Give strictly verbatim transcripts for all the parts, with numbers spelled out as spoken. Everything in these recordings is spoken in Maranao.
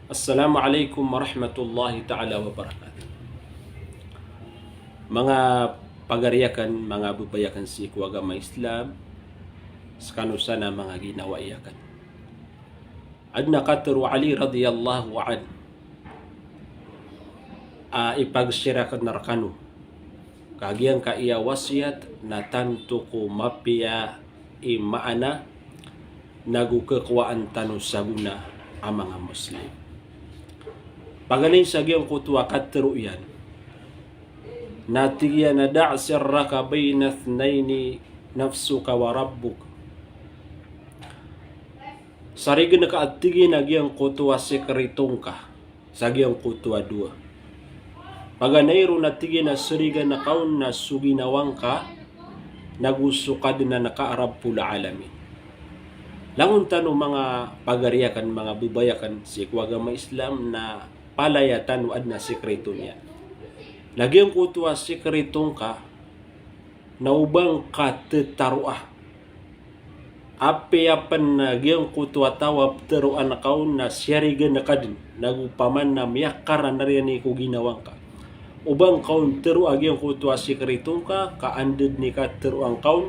Assalamu alaikum warahmatullahi ta'ala wabarakatuh. Manga pagari akn, manga babay akn sii ko agama Islam, skano san a manga ginawai akn. Adn a katharo o Ali radhiyallahu anhu a ipag-share akn rkano ka giyangkaya wasiyat na tanto ko mapiya i maana nago kakowaan tano sa gona a manga Muslim. Paganay sa giyangkoto a katharo iyan na tig iyan a, "Da' sirraka bayna ithnayni, nafsuka wa rabbuk." Sarign ka, a tig iyan, a giyangkoto a sikritongka sa giyangkoto a dowa. Paganay ron a tig iyan a sarigan ka on na so ginawangka nago so Kadnan ka a Rabbul Alamin. Langon tano manga pagari akn, manga babay akn sii ko agama Islam na palaya tano adn a sikrito niyan. Na giyangkoto a sikritongka na o ba ngka tetaroa. Apiya pn a giyangkoto a taw a pteroan ka on na siyarigan ka dn, nago paman na miyakaran ariyan i ko ginawangka. O ba ngka on teroa giyangkoto a sikritongka, ka anda dn i kateroa ngka on,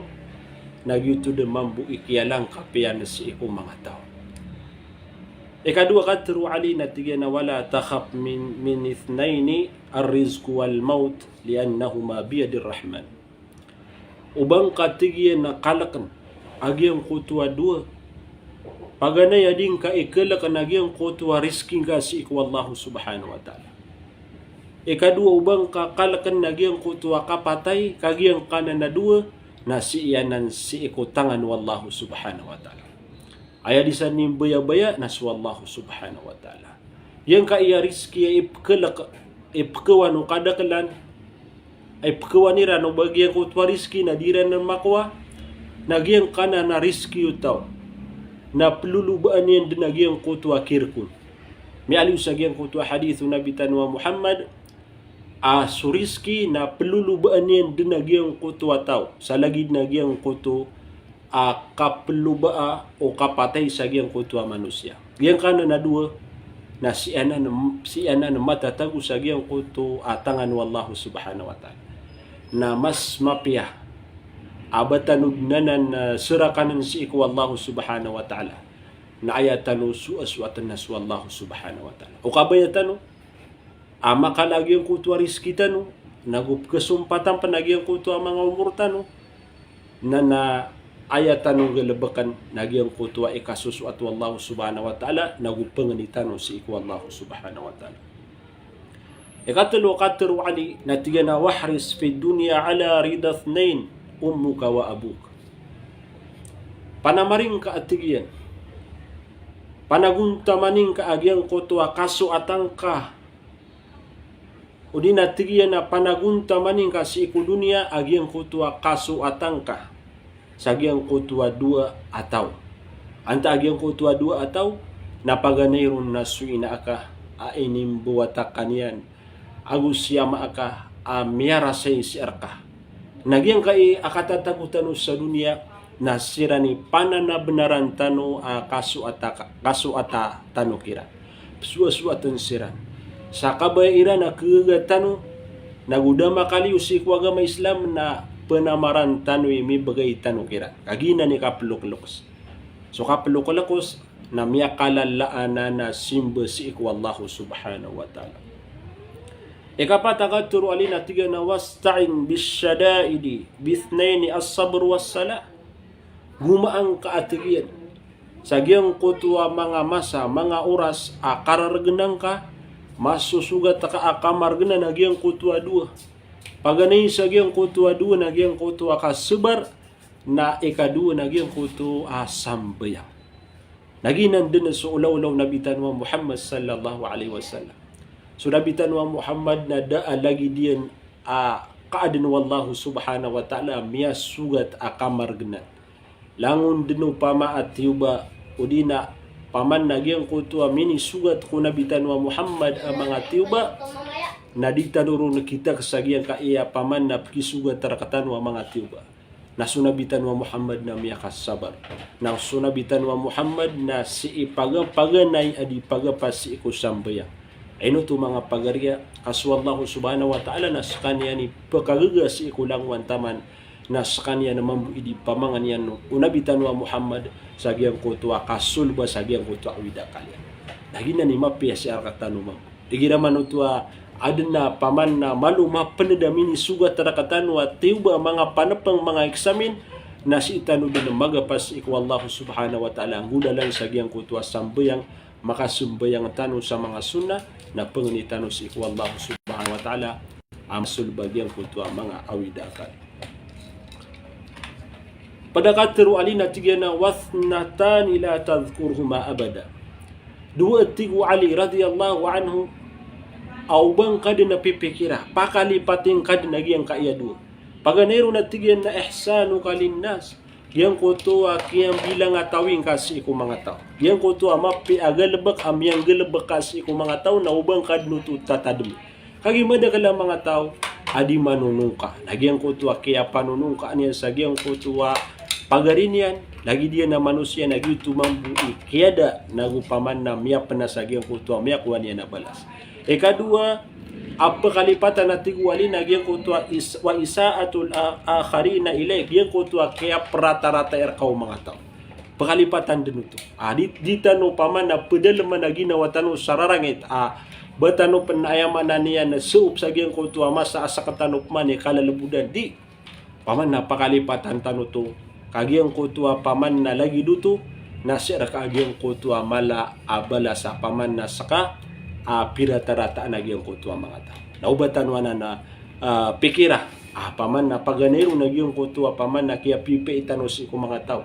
na giyoto dn mambo i kiyalangkap iyan sii ko manga taw. Ikadowa a katharo o Ali na tig iyan a, "Wala takhaf min, min ithnayni, ar-rizqu wal mawt, li'annahuma biyadir Rahman." O ba ngka, tig iyan, a kalkn a giyangkoto a dowa. Paganay a di ngka ikalkn a giyangkoto a rizki ngka sii ko Allahu subhanahu wa ta'ala. Ikadowa, o ba ngka kalkn a giyangkoto a kapatay, ka giyangkanan a dowa na sii anan sii ko tangan o Allahu subhanahu wa ta'ala. Aya di san imbayabaya na so Allahu subhanahu wa ta'ala. Giyangkaya rizki a ipkalk, ipkawan o kadaklan, ipkawan iran o ba giyangkoto a rizki na di iran makowa, na giyangkanan a rizki o taw na plolobaan iyan dn a giyangkoto a kirk on. Miyaaloy sa giyangkoto a hadith o Nabi tano a Muhammad, a so rizki na plolobaan iyan dn a giyangkoto a taw, sa lagid na giyangkoto a kaplobaa o kapatay sa giyangkoto a manosiya. Giyangkanan a dowa na sii anan, sii anan matatago sa giyangkoto a tangan o Allahu subhanahu wa ta'ala. Na mas mapiya a ba tano dn anan, eh, serakanan sii ko Allahu subhanahu wa ta'ala na aya tano soasoatn na so Allahu subhanahu wa ta'ala. O kabaya tano a makala a giyangkoto a rizki tano, nago pkhasompatan pn a giyangkoto a manga omor tano, na, na aya tano nggalbkn na giyangkoto a ikasosoat o Allahu subhanahu wa ta'ala, nago pangni tano sii ko Allahu subhanahu wa ta'ala. Ikatlo a katharo o Ali na tig iyan a, "Wahris fid dunya ala rida ithnayn, ummuka wa abuk." Panamaring ka, a tig iyan, panagontamani ngka a giyangkoto a kasoatan ka, odi na tig iyan a panagontamani ngka sii ko doniya a giyangkoto a kasoatan ka sa giyangkoto a dowa a taw. Antaa a giyangkoto a dowa a taw? Na paganay ron na so ina aka a inimbawata ka niyan ago si ama aka a miyarasay sii rka. Na giyangkai a katatago tano sa doniya na siran i pananabenaran tano a kasoata, kasoata tano kiran. Psoasoatn siran. Sa kabaya iran a kagaga tano, nago da makaliyo sii ko agama Islam na penamaran tano i mibgay tano kiran. Kagiya nan i kaploklokos. So kaploklokos na miyakalalaan a simba sii ko Allahu subhanahu wa ta'ala. Ikapat a katharo o Ali na tig iyan a, "Wasta'in bish-shada'idi bithnayni, as-sabr was-salah." Gomaan ka, a tig iyan, sa giyangkoto a manga masa, manga oras a karargnan ka, masosogat ka a kamargnan a giyangkoto a dowa. Paganay sa giyangkoto a dowa na giyangkoto a kasabar, na ikadowa na giyangkoto a sambayang. Na giyanan dn so olaola o Nabi tano a Muhammad sallallahu alaihi wasallam. So Nabi tano a Muhammad na da a lagid iyan a kaadn o Allahu subhanahu wa ta'ala a miyasogat a kamargnan. Langon dn opama a tiyoba, odi na paman na giyangkoto a minisogat ko Nabi tano a Muhammad a manga tiyoba, na di tano ron kitak sa giyangkaya paman na pkisogat rktano a manga tiyoba. Na so Nabi tano a Muhammad na miyakasabar. Na so Nabi tano a Muhammad na sii paga-, paganay a di pagapa sii ko sambayang. Ino oto manga pagariya, ka so Allah subhanahu wa ta'ala na skaniyan i pkagaga sii ko langowan taman, na skaniyan mambo i di pamangan iyan o Nabi tano a Muhammad sa giyangkoto a kasolba sa giyangkoto a awid a akal iyan. Na giyanan i mapiya sii rktano mambo. Igira man oto a adn a paman na malo mapnd a minisogat rktano a tiyoba a manga panpng, manga eksamin, na sii tano dn magapa sii ko Allah subhanahu wa ta'ala a nggolalan sa giyangkoto a sambayang, makasambayang tano sa manga sunnah, na pangni tano sii ko Allah subhanahu wa ta'ala a masolba giyangkoto a manga awid a akal. Pd a katharo a ali na tig iyan a, "Wathnatani la tadhkuruhuma abada." Dowa, tig o Ali radhiyallahu anhu, a o ba ngka dn a pipikira, pakalipati ngka dn a giyangkaya dowa. Paganay ron a tig iyan na ihsanuka linnas, giyangkoto a kiyambilangatawi ngka sii ko manga taw. Giyangkoto a mapiya a galbk a miyanggalbk ka sii ko manga taw na o ba ngka dn oto tatadmi. Kagiya madakl a manga taw a di manonongka. Na giyangkoto a kiyapanonongka niyan sa giyangkoto a pagari niyan, lagid iyan a manosiya na giyoto mambo i kiyada, nago paman na miyapna sa giyangkoto a miyakowa niyan a balas. Ikadowa a pkalipatan a tig o Ali na giyangkoto a is-, wa isa'atul a-, akharina ilaik, giyangkoto a kiyapratarata i rka o manga taw. Pkalipatan dn oto. A, di, di tano paman na pdalman a ginawa tano sa rarangit. A, ba tano pn, aya maana niyan na sop sa giyangkoto a masa a sktano pman i kalalbodan. Di. Paman na pakalipatan tano oto. Ka giyangkoto a paman na lagid oto, na sii rka a giyangkoto a mala a balas a paman na ska a piratarata a giyangkoto a manga taw. Na o ba tano anan a, a, pikira. A, paman na paganay ron a giyangkoto a paman na kiyapipii tano sii ko manga taw.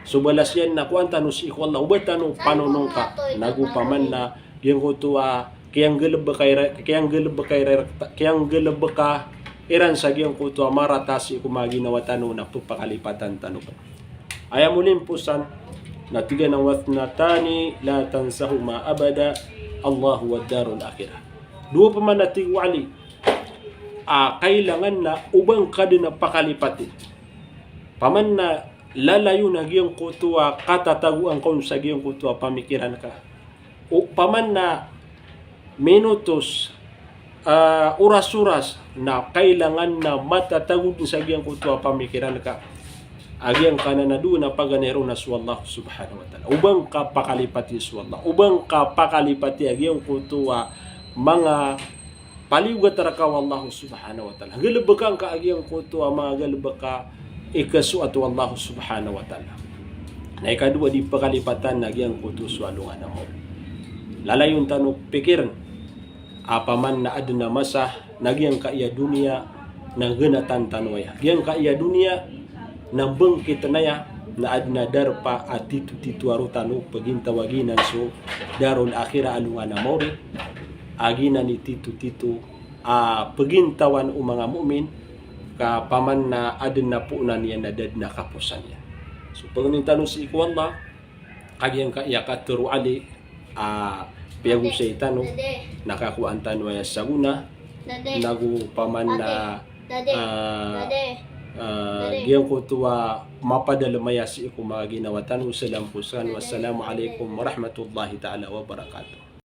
So balas iyan na kowaan tano sii ko Allah, o ba tano panonongka, nago paman na giyangkoto a kiyanggalbka ira-, kiyanggalbka ira-, kiyanggalbka iran sa giyangkoto a marata sii ko manga ginawa tano na ppakalipatan tano pn. Aya molimposan na tig iyan a, "Wathnatani la tansahuma abada, Allahu wad darul akhirah." Dowa paman a tig o Ali, a, kailangan na o ba ngka dn a pakalipati. Paman na lalayon a giyangkoto a katatagoan ka on sa giyangkoto a pamikiran ka. O paman na minutos, a, oras-oras na kailangan na matatago dn sa giyangkoto a pamikiran ka. A giyangkanan a dowa na paganay ron na so Allah subhanahu wa ta'ala. O ba ngka pakalipati so Allah. O ba ngka pakalipati a giyangkoto a manga paliyogat rka o Allah subhanahu wa ta'ala. Galbka ngka a giyangkoto a manga galbk a ikasoat o Allah subhanahu wa ta'ala. Na ikadowa di pkalipatan a giyangkoto so alongan a maori. Lalayon tano pikirn a paman na adn a masa na giyangkaya doniya na ganatan tano aya. Giyangkaya doniya na mbangkitn aya, na adn a darpa a titotito a roo tano pgintaw a giyanan so darul akhirah, alongan a maori, a giyanan i titotito a pgintawan o manga mu'min, ka paman na adn a poonan iyan na da dn a kaposan iyan. So pangnin tano sii ko Allah, ka giyangkaya katharo o Ali a piyagosay tano, na kakowaan tano aya sagona, nago paman na, a, a, giyangkoto a mapadalm aya sii ko manga ginawa tano. Salam ko skano. Assalamu alaikum warahmatullahi ta'ala wabarakatuh.